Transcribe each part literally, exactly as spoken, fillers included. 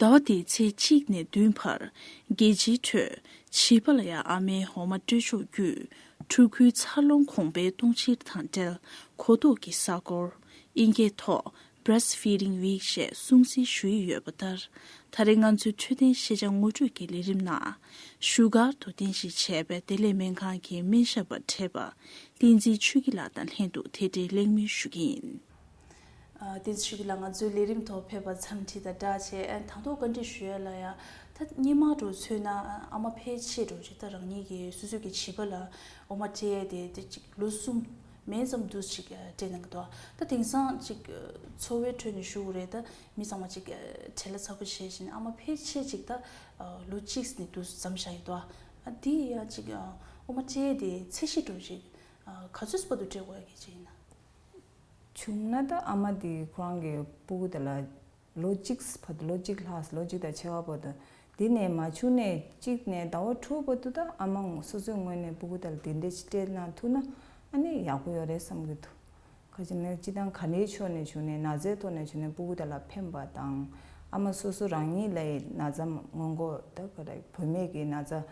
ཟླ་བ་འདིའི་ཚེས་གཅིག་ནས་བདུན་བར་རྒྱལ་སྤྱིའི་ཁྲོད་བྱིས་པ་ལ་ཡང་ཨ་མའི་འོ་མ་སྤྲོད་ཕྱོགས་བརྒྱུད་ཕྲུ་གུའི་འཚར་ལོངས་གོང་འཕེལ་གཏོང་ཕྱིར་དང་འབྲེལ་གོ་རྟོགས་ཀྱི་གསར་འགོད་དབྱིན་སྐད་ཐོག Breastfeeding Week ཞེས་སྲུང་བརྩི་ཞུ་ཡི་ཡོད་པ་ལྟར། ད་རེས་ང་ཚོའི་འཕྲོད་བསྟེན་ཤེས་བྱ་ངོ་སྤྲོད་ཀྱི་ལས་རིམ་ནང་བཞུགས་སྒར་དུ་རྟེན་གཞི་བྱས་པའི་བདེ་ལེགས་སྨན་ཁང་གི་སྨན་ཞབས་པ་བགྲེས་པ་བསྟན་འཛིན་ཆོས་སྐྱིད་ལགས་དང་ལྷན་དུ་དེ་འབྲེལ་གླེང་མོལ་ཞུ་གི་ཡིན། ཨ། བསྟན་འཛིན་ཆོས་སྐྱིད་ལགས། ང་ཚོའི་ལས་རིམ་ཐོག་ཕེབས་པར་འཚམས་འདྲི་དང་སྦྲགས་བྱས། ཨ། དང་ཐོག་བཀའ་འདྲི་ཞུ་ཡ་ལ་ཡ། ད་སྔོན་མ་འདྲ་མཚོན་ན་ཨ་མ་ཕལ་ཆེར་འདྲ་ཅིག་ད་རང་ཉིད་ཀྱི་སོ་སོའི་གི་བྱིས་པ་ལ་འོ་མ་སྤྲད་ཡས་དེ་དེ་ཅིག་ལོ་གསུམ་མན་ཙམ་དུས་ཅིག་སྤྲད་གནང་གི་འདུག་ད་དེང་སང་ཅིག་འཚོ་བའི་ཁྲོད་ནས་ཞུ་དགོས་རེད། ད་མི་ཚང་མ་ཅིག་བྲེལ་བ་ཚ་པོ་བྱས་བཞིན་ཨ་མ་ཕལ་ཆེར་ཅིག་ད་ལོ་གཅིག་ནས་དུས་མཚམས་བཞག་ཡོད་འདུག་ཨ། དེ་ཡ་ཅིག་འོ་མ་སྤྲད་ཡས་དེ་ཚད་གཞི་འདྲ་ཅིག་ག་ཚོད་བར་དུ་སྤྲད་དགོས་ཡ་གལ་ཆེ་ཡིན་ན། བྱུང་ན་ད་ཨ་མ་དེ་ཁོ་རང་གི་སྤུ་གུ་དེ་ལ་ལོ་གཅིག་བར་དུ་ལོ་གཅིག་ལྷག་ལོ་གཅིག་དང་ཕྱེད་ཀ་བར་དུ། དེ་ནས་མ་བྱུང་ནས་གཅིག་ནས་ཟླ་བ་དྲུག་བར་དུ་ད་ཨ་མ་སོ་སོའི་ངོས་ནས་སྤུ་གུ་དེ་ལ་དེ་འདྲས་ཅིག་སྤྲད་གནང་ཐུབ་ན་ཨ་ནི་ཡག་པོ་ཡོད་རེད་བསམ་གྱི་འདུག་ག་ཅི་ནས་སྤྱི་བཏང་ག་འདྲའི་ཕྱོགས་ནས་བྱུང་ནས་ན་ཚའི་ཐོག་ནས་བྱུང་ནས་སྤུ་གུ་དེ་ལ་ཕན་པ་དང་། ཨ་མ་སོ་སོ་རང་ཉིད་ལ་ཡི་ན་ཚ་སྔོན་འགོག་ད་ག་རེ་བུད་མེད་ཀྱི་ན་ཚ་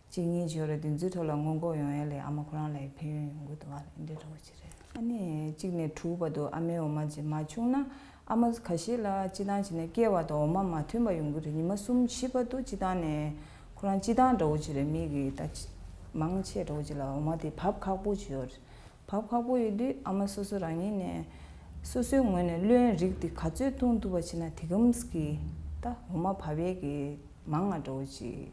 གཅིག་གཉིས་ཡོད་རེད། དེ་ཚོའི་ཐོག་ལ་སྔོན་འགོག་ཡོང་ཡ་ལས་ཨ་མ་ཁོ་རང་ལ་ཕན་ཡོན་ཡོང་གི་འདུག་བ། འདི་འདྲ་བོ་ཅིག་རེད། ཨ་ནི་གཅིག་ནས་དྲུག་བར་དུ་ཨ་མའི་འོ་མ་ཅིག་མ་བྱུང་ན་ཨ་མ་ཁ་ཤས་ལ་སྤྱི་བཏང་བྱས་ན་སྐྱེས་པ་དང་འོ་མ་མ་ཐོན་པ་ཡོང་གི་རེད། ཉི་མ་གསུམ་བཞི་བར་དུ་སྤྱི་བཏང་ནས་ཁོ་རང་སྤྱི་བཏང་འདྲ་བོ་ཅིག་རེད། མི་གི་ད་ཅི་མང་ཆེ་འདྲ་བོ་ཅིག་ལ་འོ་མ་དེ་བབས་ཁག་པོ་ཅིག་ཡོད་རེད། བབས་ཁག་པོ་ཡོད་དུས་ཨ་མ་སོ་སོ་རང་ཉིད་ནས་སོ་སོའི་ངོས་ནས་རློན་རིགས་དེ་ག་ཚོད་བཏུང་ཐུབ་པ་བྱས་ན་དེ་གམ་གི་ད་འོ་མ་བབས་ཡས་ཀྱི་མང་ང་འདྲ་བོ་ཅིག་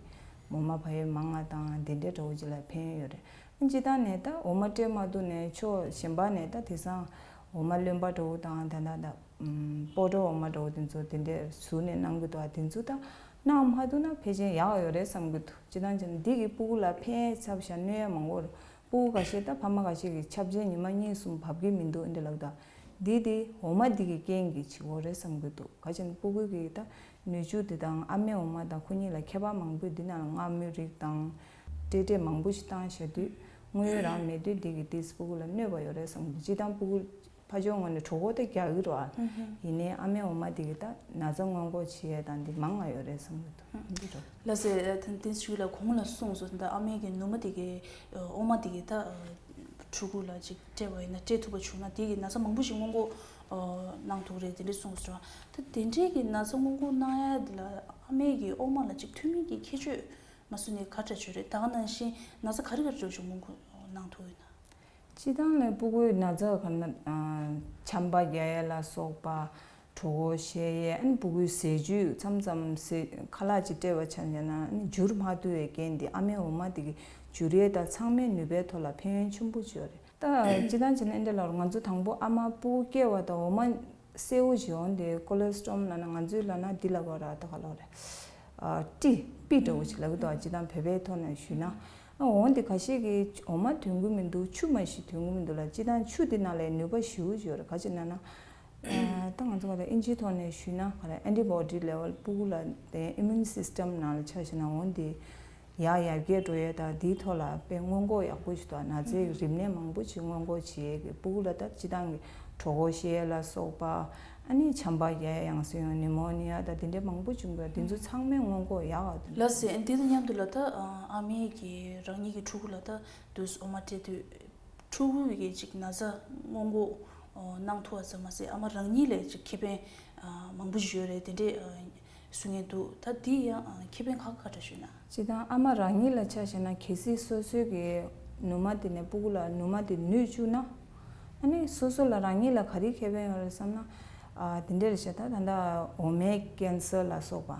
འོ་མ་བབས་ཡས་མང་ང་དང་དེ་འདྲའི་འདྲ་བོ་ཅིག་ལ་ཕན་ཡོད་རེད། སྤྱི་བཏང་ནས་ད་འོ་མ་སྤྲད་མ་ཐུབ་ནས་ཕྱོགས་གཞན་པ་ནས་ད་དེང་སང་འོ་མ་རློན་པ་འདྲ་བོ་དང་ད་ད་ད་སྤོ་བྲོ་འོ་མ་འདྲ་བོ་དེ་ཚོ་དེ་འདྲས་བཟོས་ནས་གནང་གི་འདུག་ཨ། དེ་ཚོ་ད་གནང་མ་ཐུབ་ན་ཕལ་ཆེར་ཡག་ཡོད་རེད་བསམ་གྱི་འདུག་སྤྱི་བཏང་བྱས་ན་འདི་གི་སྤུ་གུ་ལ་ཕན་ཚབས་ཆེ་གནོད་ཡ་མང་པོ་རེད། སྤུ་གུ་ཁ་ཤས་ད་ཕ་མ་ཁ་ཤས་ཀྱིས་ཆབ་ཆེན་ཉི་མ་གཉིས་གསུམ་བབས་ཀྱི་མི་འདུག་ཨ། འདི་ལབ་ད་འདི་དེ་འོ་མ་འདི་གི་རྐྱེན་གྱིས་བྱེད་ཀྱི་ཡོད་རེད་བསམ་གྱི་འདུག་ག་ཅི་ན་སྤུ་གུ་གི་ད་ནུས་ཕྱོགས་འདི་དང་ཨ་མའི་འོ་མ་དང་ཁོ་གཉིས་ལ་ཁྱད་པར་མང་པོ་འདི་ནང་ལ་མངར་མོའི་རིགས་དང་། སྤྲེལ་སྤྲེལ་མང་པོ་ཞིག་བཏང་བཞག་དུས་དངོས་ཡོད་རང་མེད་དུས་འདི་གི་ཏིས་སྤུ་གུ་ལ་གནོད་པ་ཡོད་རེད་བསམ་གྱི། སྤྱི་བཏང་སྤུ་གུ་ཕར་ཕྱོགས་ངོས་ནས་གྲོད་ཁོག་དེ་རྒྱག་གི་རེད་བ། ཨུ་ཧུ། ཡིན་ནའི་ཨ་མའི་འོ་མ་དེ་གི་ད་ན་ཚ་སྔོན་འགོག་བྱེད་ཡས་དང་འདི་མང་ང་ཡོད་རེད་བསམ་གྱི་འདུག་འདི་རེད། ལགས་སེ། ད་ཏིས་ཞུ་ལ་གོང་ལ་གསུངས་སོང་། ད་ཨ་མའི་གི་ནུ་མ་དེ་གི་འོ་མ་དེ་གི་ད་ཕྲུ་གུ་ལ་ཅིག་སྤྲད་པ་ཡིན་ན་སྤྲད་ཐུབ་པ་བྱུང་ན་དེ་གི་ན་ཚ་མང་པོ་ཞིག་སྔོན་འགོག་གནང་ཐུབ་རེད་དེ་འདྲས་གསུངས་སོང་། ད་དེ་འདྲས་གི་ན་ཚ་སྔོན་འགོག་གནང་ཡས་དེ་ལ་ཨ་མའི་གི་འོ་མ་ལ་ཅིག་ཐུན་མིན་གྱི་ཁྱད་ཆོས་མ་སུ་ནས་ག་འདྲ་ཅིག་ཡོད་རེད། ད་ག་ནང་བཞིན་ན་ཚ་ག་རེ་ག་རེ་འདྲ་ཅིག་སྔོན་འགོག་གནང་ཐུབ་ཡོད་ན། སྤྱི་བཏང་ནས་སྤུ་གུའི་ན་ཚ་ག་ན་ཆམ་པ་རྒྱག་ཡས་ལ་སོགས་པ། གྲོད་ཁོག་བཤལ་ཡས། ཨ་ནི་སྤུ་གུའི་ཟས་བཅུད་མཚམས་མཚམས་ཟས་ཁ་ལག་ཅིག་སྤྲད་པ་ཆ་བཞག་ན་ཨ་ནི་འཇུར་མ་ཐུབ་པའི་རྐྱེན་དེ་ཨ་མའི་འོ་མ་དེ་གི་འཇུར་ཡས་དང་ཚང་མའི་ནུས་པའི་ཐོག་ལ་ཕན་ཡོན་ཆེན་པོ་ཅིག་ཡོད་རེད། ད་སྤྱི་བཏང་བྱས་ན་འདི་ལ་ང་ཚོ་དང་པོ་ཨ་མ་སྤུ་གུ་སྐྱེ་བ་དང་འོ་མ་སེར་པོ་ཞིག་འོང་དེ་ཀོ་ལེ་སི་ཊོམ་ལབ་ན་ང་ཚོའི་ལབ་ན་འདི་ལབ་དགོས་ར། ད་ག་ལབ་རེད། ཨ། ཏི་པི་འདྲ་བོ་ཞིག་ལབ་ཀྱི་འདུག་ཨ། སྤྱི་བཏང་བོད་པའི་ཐོག་ནས་ཞུས་ན། ཨ། འོ་འདི་ཁ་ཤས་ཀྱིས་འོ་མ་འདོན་གྱི་མི་འདུག་ཆུ་མ་ཞིག་འདོན་གྱི་མི་འདུག་ལ། སྤྱི་བཏང་ཆུ་འདི་ནང་ལ་ནུས་པ་ཞེ་པོ་ཅིག་ཡོད་རེད། ག་ཅི་ན་ན། ཨ། ད་ང་ཚོ་ག་ལ་ཨིན་ཇིའི་ཐོག་ནས་ཞུས་ན་ག་ལ་ཨན་ཊི་བོ་ཌི་ལེ་ཝལ་སྤུ་གུ་ལ་དེ་ཨི་མུན་སིས་ཊམ་ནང་ལ་ཆ་བཞག་ན་འོ་འདི་ཡར་ཡར་རྒྱས་འགྲོ་ཡས་དང་འདིའི་ཐོག་ལ་དཔེ་སྔོན་འགོག་ཡག་པོ་ཞིག་འདུག་ན་ཚའི་རིམས་ནད་མང་པོ་ཞིག་སྔོན་འགོག་བྱེད་ཡས་ཀྱི་སྤུ་གུ་ལ་ད་སྤྱི་བཏང་གི་གྲོད་ཁོག་བཤལ་ཡས་ལ་སོགས་པ། ཨ་ནི་ཆམ་པ་རྒྱག་ཡས་ཡང་སེ་ཡང་ནི་མོ་ནི་ཡ་དང་དེ་འདྲའི་མང་པོ་བྱུང་གི་འདུག་དེ་ཚོ་ཚང་མས་སྔོན་འགོག་ཡག་ག་འདུག་ལགས་སེ། འདི་དང་མཉམ་དུ་ལ་ད་ཨ་མས་ཀྱི་རང་ཉིད་ཀྱི་ཕྲུ་གུ་ལ་ད་དུས་འོ་མ་སྤྲད་དུས་ཕྲུ་གུ་གི་ཅིག་ན་ཚ་སྔོན་འགོག་གནང་ཐུབ་པ་ཙམ་མ་ཟད་ཨ་མ་རང་ཉིད་ལ་ཅིག་ཁེ་ཕན་མང་པོ་ཞིག་ཡོད་རེད་དེ་འདྲས་གསུང་མཁན་འདུག་ད་འདི་ཡང་ཁེ་ཕན་ག་ག་འདྲ་ཞུས་ན། སྤྱིར་བཏང་ཨ་མ་རང་ཉིད་ལ་ཆ་བཞག་ན་གལ་སྲིད་སོ་སོའི་གི་ནུ་མ་དེ་ནས་སྤུ་གུ་ལ་ནུ་མ་དེ་ནུས་བཅུག་ན། ཨ་ནི་སོ་སོ་ལ་རང་ཉིད་ལ་ག་རེ་ཁེ་ཕན་ཡོད་རེད་བསམ་ན། ཨ། དེ་འདྲ་རེད་ཤག་ད་ད་ལྟ་འོ་མའི་ཀན་སར་ལ་སོགས་པ་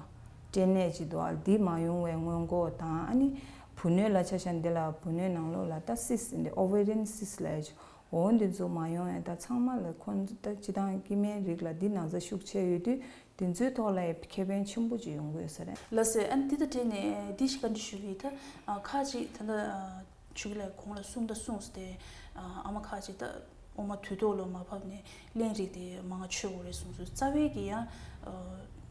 སྐྲན་ནད་ཅིག་འདུག་ཨ། འདི་མ་ཡོང་བའི་སྔོན་འགོག་དང་། ཨ་ནི་བུ་སྣོད་ལ་ཆ་བཞག་ན་འདི་ལ་བུ་སྣོད་ནང་ལོགས་ལ་ད་སིས་འདི་ཨོ་ཝེ་རི་ཡན་སིས་ལབ་ཡ་ཅིག་འོ་འདི་ཚོ་མ་ཡོང་ཡ་ད་ཚང་མ་ལ་ཁོང་ཚོ་ད་སྤྱིར་བཏང་སྐྱེ་དམན་རིགས་ལ་འདི་ན་ཚ་ཤུགས་ཆེ་ཡོད་དུས། དེ་ཚོའི་ཐོག་ལ་ཡང་ཁེ་ཕན་ཆེན་པོ་ཅིག་ཡོང་གི་ཡོད་ས་རེད། ལགས་སེ། ཨ་ནི་འདི་དང་འབྲེལ་ནས་འདི་ཞིག་བཀའ་འདྲི་ཞུ་གི་ཡིན། ད་ཨ་ཁ་ཅིག་ད་ལྟ་ཨ་ཆོས་སྐྱིད་ལགས་གོང་ལ་གསུངས་ད་གསུངས་ཏེ། ཨ་ཨ་མ་ཁ་ཅིག་ད་འོ་མ་དུས་ཐོག་ལ་མ་བབས་ནས་རླན་རིགས་དེ་མང་ང་མཆོད་དགོས་རེད་གསུངས་སོང་། རྩ་བའི་གི་ཡང་ཨ་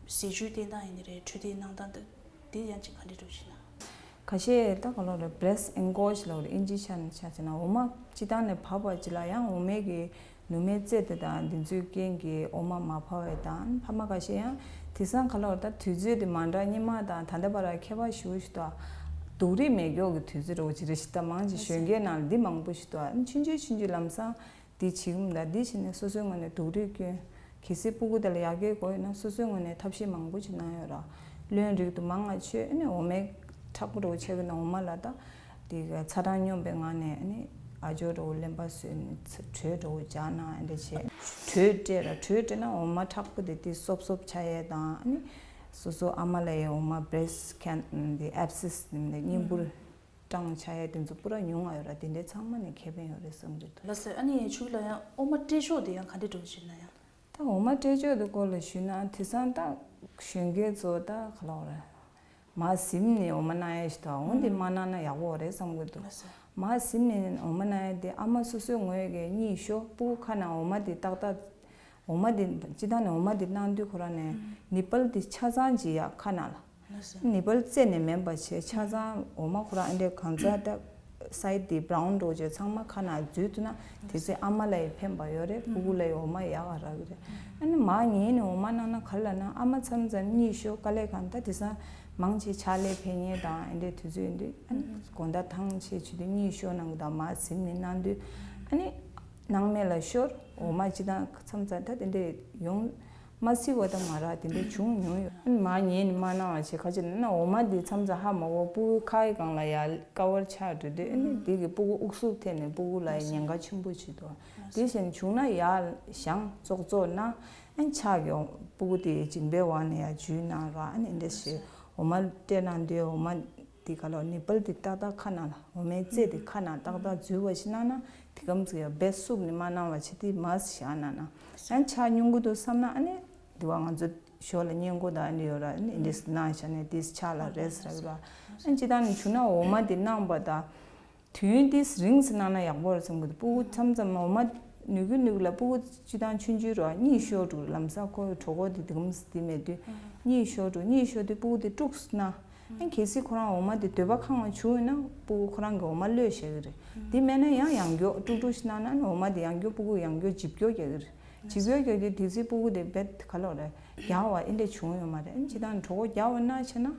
ཟས་བཅུད་བསྟེན་སྟངས་ཡིན་ནི་རེད། འཕྲོད་བསྟེན་གནང་སྟངས་དེ་དེ་ཡང་ཅིག་ག་འདྲ་འདྲ་ཞིག་ན། ཁ་ཤས་ད་ག་ལོ་རེད། བྷི་རེ་སི་ཊི་ཨེན་ཀོ་ཇི་ལབ་རེད། ཨིན་ཇིའི་ཆ་ནས་ཆ་བྱས་ན་འོ་མ་སྤྱིར་བཏང་ནས་བབས་པ་ཅིག་ལ་ཡང་འོ་མའི་གི་ ནུ་མའི་རྩེ་དེ་དང་འདི་ཚོའི་རྐྱེན་གྱིས་འོ་མ་མ་འཕར་བའི་དང་ཕ་མ་ཁ་ཤས་ཡང་དེང་སང་ག་ལ་བར་ད་དུས་ཚོད་དེ་མ་འདྲ་སྔོན་མ་དང་ད་ལྟ་བར་ཁྱད་པར་ཞེ་པོ་ཞིག་འདུག་སྡུག་རུས་མེད་མཁན་གྱི་དུས་ཚོད་རོ་ཅི་རེ་ཞིག་ད་མང་ཆེ་གཞོན་སྐྱེས་ནང་ལ་འདི་མང་པོ་ཞིག་འདུག་ཆུང་ཆུང་ཆུང་ཆུང་ལམ་སང་འདི་བྱེད་ཀྱི་མི་འདུག་འདི་བྱས་ནས་སོ་སོའི་ངོས་ནས་སྡུག་རུས་སྐྱོན། གལ་སྲིད་སྤུ་གུ་དེ་ལ་ཡར་རྒྱས་དགོས་ཡོད་ན་སོ་སོའི་ངོས་ནས་ཐབས་ཤེས་མང་པོ་ཞིག་གནང་ཡོད་ར། རློན་རིགས་དུ་མང་ང་མཆོད་ཨ་ནི་འོ་མའི་ཁྲག་པོ་རོ་ཆེ་གི་ན་འོ་མ་ལ་ད། དེ་ག་ཚ་གྲང་སྙོམས་པའི་ངང་ནས་ཨ་ནི་ཨ་ཇོ་རོ་རློན་པ་བཟོས་ནས་ཚ་དྲོད་རོ་འཇགས་ན་ཨ་འདྲ་བྱས། དྲོད་སྤྲད་ར་དྲོད་སྤྲད་ན་འོ་མ་ཁྲག་པོ་དེ་དེ་སོབ་སོབ་ཆགས་ཡས་དང་ཨ་ནི། སོ་སོ་ཨ་མ་ལ་ཡི་འོ་མ་breast can དེ་abscess དེ་མིན་ལ་གཉན་འབུར་སྐྲངས་ཆགས་ཡས་དེ་ཚོ་པུ་ར་ཉུང་ང་ཡོད་ར། དེ་འདྲའི་ཚང་མ་ནས་ཁེ་ཕན་ཡོད་རེད་བསམ་གྱི་འདུག་ལགས་སོ། ཨ་ནི་ཆུ་ལ་ཡང་འོ་མ་སྤྲད་ཕྱོགས་དེ་ཡང་ག་འདྲ་འགྲོ་བཞིན་ན་ཡང་། ད་འོ་མ་སྤྲད་ཕྱོགས་དེ་སྐོར་ལ་ཞུས་ན་དེང་སང་ད་གཞོན་སྐྱེས་ཚོ་ད་ག་ལ་བ་རེད། མར་གཟིམ་ནས་འོ་མ་གནང་ཡས་ཞིག་འདུག་འོ་འདི་མ་གནང་ན་ཡག་པོ་རེད་བསམ་གྱི་འདུག་མར་གཟིམ་ནས་འོ་མ་གནང་ཡས་དེ་ཨ་མ་སོ་སོའི་ངོས་ཀྱི་གཉིད་ཤོར་སྤུ་གུ་ཁ་ནང་འོ་མ་དེ་ཏག་ཏག་འོ་མ་དེ་སྤྱི་བཏང་ནས་འོ་མ་དེ་གནང་དུས་ཁོ་རང་ནས་ནི་པལ་དེ་ཆ་ཚང་ཅིག་ཡ་ཁ་ནང་ལ། ནི་པལ་རྩེ་ནས་མིན་པ་བྱས་ཆ་ཚང་འོ་མ་ཁོ་རང་ཨ་འདྲའི་གང་ཚ་ད་side དེ་brown འགྲོ་བྱས་ཚང་མ་ཁ་ནང་འཛུལ་ཐུབ་ན་དེ་ཚེ་ཨ་མ་ལ་ཡི་ཕན་པ་ཡོད་རེད། སྤུ་གུ་ལ་ཡི་འོ་མ་ཡག་ག་རག་གི་རེད། ཨ་ནི་མར་ཉལ་ནས་འོ་མ་གནང་ན་ག་རེ་ལབ་ན་ཨ་མ་མཚམས་མཚམས་གཉིད་ཤོར་དཀའ་ལས་ཁག་ད་དེང་སང་མང་ཆེ་ཕྱག་ལས་ཕན་ཉེན་དང་ཨ་འདྲའི་དུས་ཚོད་ཡིན་དུས་ཨ་ནི་དགོང་དག་ཐང་ཆད་བྱེད་དུས་གཉིད་ཤོར་གནང་གི་དང་མར་གཟིམ་ནས་གནང་དུས་ཨ་ནི། སྣང་མེད་ལ་ཤོར། འོ་མ་སྤྱི་བཏང་མཚམས་མཚམས་ད་དེ་འདྲས་ཡོང་། མ་སྲིད་པ་ད་མ་རག་དེ་འདྲས་བྱུང་མྱོང་ཡོད། མར་ཉལ་ནས་མ་གནང་བ་བྱས་ག་ཅི་ན་ན་འོ་མ་འདི་མཚམས་མཚམས་ཧ་མ་གོ་སྤུ་གུ་ཁ་ཡི་སྒང་ལ་ཡར་ཀ་བར་ཆགས་འགྲོ་དུས་ཨ་ནི་འདི་གི་སྤུ་གུ་དབུགས་སུབ་ཐེབས་ནས་སྤུ་གུ་ལ་ཡང་ཉེན་ཁ་ཆེན་པོ་བྱེད་དོ། དེ་བཞིན་བྱུང་ན་ཡར་བཞེངས་ཙོག་ཙོག་ན་ཨ་ནི་ཕྱག་གི་སྤུ་གུ་དེ་མཇིང་པའི་འོག་ནས་ཡར་འཇུས་གནང་ར་ཨ་ནི་འདི་འདྲས་བྱས་འོ་མ་སྤྲད་གནང་དུས་འོ་མ། དེ་ག་ལོ་ནི་པལ་དེ་ཏག་ཏག་ཁ་ནང་ལ་འོ་མའི་རྩེ་དེ་ཁ་ནང་ཏག་ཏག་འཛུལ་བ་ཞིག་གནང་ན་དེ་གམ་ཚིག་ཡ་བེད་སུབ་ནི་མ་གནང་བ་བྱེད་དེ་མ་བཞག་གནང་ན་ཡང་ཆ་ཉུང་གི་འདུག་བསམ་ན་ཨ་ནི་དེ་བ་ང་ཚོ་ཞོར་ལ་སྙན་གོ་དང་ཨ་ནི་ཡོད་ར་ཨ་ནི་འདི་གནང་བཞག་ནས་དེ་ཆ་ལ་རེས་ར་ཡོད་ར་ཨ་ནི་ཅི་ད་ནི་བྱུང་ན་འོ་མ་དེ་གནང་བ་དང་། དུས་ཡུན་ཏིས་རིང་ཙམ་གནང་ན་ཡག་པོ་རེད་བསམ་གི་འདུག་སྤུ་གུ་མཚམས་མཚམས་འོ་མ་ནུ་གུ་ནུ་གུ་ལ་སྤུ་གུ་སྤྱི་བཏང་ཆུང་ཆུང་རུ་གཉིད་ཤོར་འགྲོ་ལམ་སང་ཁོའི་གྲོད་ཁོག་དེ་དེ་གམ་དེ་མེད་དུས་གཉིད་ཤོར་འགྲོ་གཉིད་ཤོར་དུས་སྤུ་གུ་དེ་དཀྲུགས་ན་ཨ་གལ་སྲིད་ཁོ་རང་འོ་མ་དེ་འདོད་པ་ཁེངས་པ་བྱུང་ཡོད་ན་སྤུ་གུ་ཁོ་རང་གི་འོ་མ་གློད་བཞག་གི་རེད། དེ་མེད་ན་ཡང་ཡང་མགྱོགས་དཀྲུག་དཀྲུག་ཞིག་གནང་ན་ནི་འོ་མ་དེ་ཡང་མགྱོགས་སྤུ་གུ་ཡང་མགྱོགས་འཇིབ་སྐྱོར་རྒྱག་གི་རེད། འཇིབ་སྐྱོར་རྒྱག་དུས་དེ་ཚེ་སྤུ་གུ་དེ་རྦད་ག་ལོག་རེད་རྒྱག་པ་ཨེ་འདྲ་བྱུང་ཡོད་མ་རེད། ཨ་སྤྱི་བཏང་གྲོད་ཁོག་རྒྱག་པ་ན་བྱས་ན།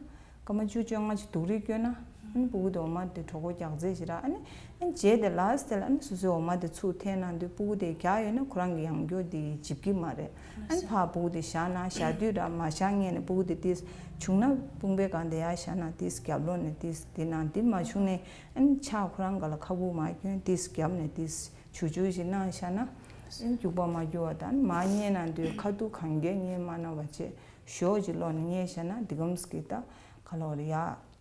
སྐར་མ་བཅུ་བཅོ་ལྔ་ཅིག་སྡུག་རུས་བསྐྱོན་ན། ཨ་ནི་སྤུ་གུ་དེ་འོ་མ་དེ་གྲོད་ཁོག་རྒྱག་རྩིས་ཞིག་ར་ཨ་ནི། ཨ་ནི་རྗེས་དེ་ལ་སི་དེ་ལ་ཨ་ནི་སོ་སོའི་འོ་མ་དེ་ཚུར་འཐེན་གནང་དུས་སྤུ་གུ་དེ་རྒྱག་ཡོད་ན་ཁོ་རང་གི་ཡང་སྐྱོ་དེ་འཇིབ་ཀྱི་མ་རེད། ཨ་ནི་ཕར་སྤུ་གུ་དེ་བཞག་ན་བཞག་དུས་ར་མ་བཞག་ངེས་ནས་སྤུ་གུ་དེ་ཏིས་བྱུང་ན་དཔུང་པའི་སྒང་དེ་ཡར་བཞག་ན་ཏིས་རྒྱབ་ལོགས་ནས་ཏིས་དེ་ནང་དེ་མ་བྱུང་ནས་ཨ་ནི་ཕྱག་ཁོ་རང་ག་ལ་ཁ་སྤུ་མ་གྱོན་ཏིས་རྒྱབ་ནས་ཏིས་བྱུག་བྱུག་ཞིག་གནང་བཞག་ན། ཨ་ནི་སྐྱུག་པ་མ་སྐྱུག་པ་དང་མ་ཉལ་ན་དུས་ཁ་ཐུག་གང་གས་ཉལ་མ་གནང་བ་བྱས། ཞོགས་ཀྱི་ལོག་ནས་ཉལ་བཞག་ན་འདི་གམ་སྐྱིད་ད་ག་ལོག་རེ་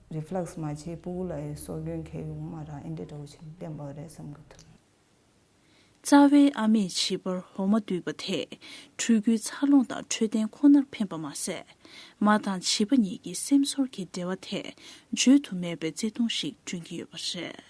ཡ་reflux མ་བྱེད་སྤུ་གུ་ལ་ཡི་སྲོག་སྐྱོན་ཁེལ་ཡོང་མ་ར་ཨེ་འདྲ་འདྲ་བོ་ཞིག་བསྟན་པ་རེད་བསམ་གི་འདུག་རྩ་བའི་ཨ་མས་བྱིས་པར་འོ་མ་བསྡུས་པ་དེས་ཕྲུ་གུའི་འཚར་ལོངས་དང་འཕྲོད་བསྟེན་ཁོ་ནར་ཕན་པ་མ་ཟད། མ་དང་བྱིས་པ་གཉིས་ཀྱི་སེམས་ཚོར་གྱི་འབྲེལ་བ་དེ་བརྗོད་དུ་མེད་པའི་བརྩེ་དུང་ཞིག་བསྐྲུན་གྱི་ཡོད་པ་རེད།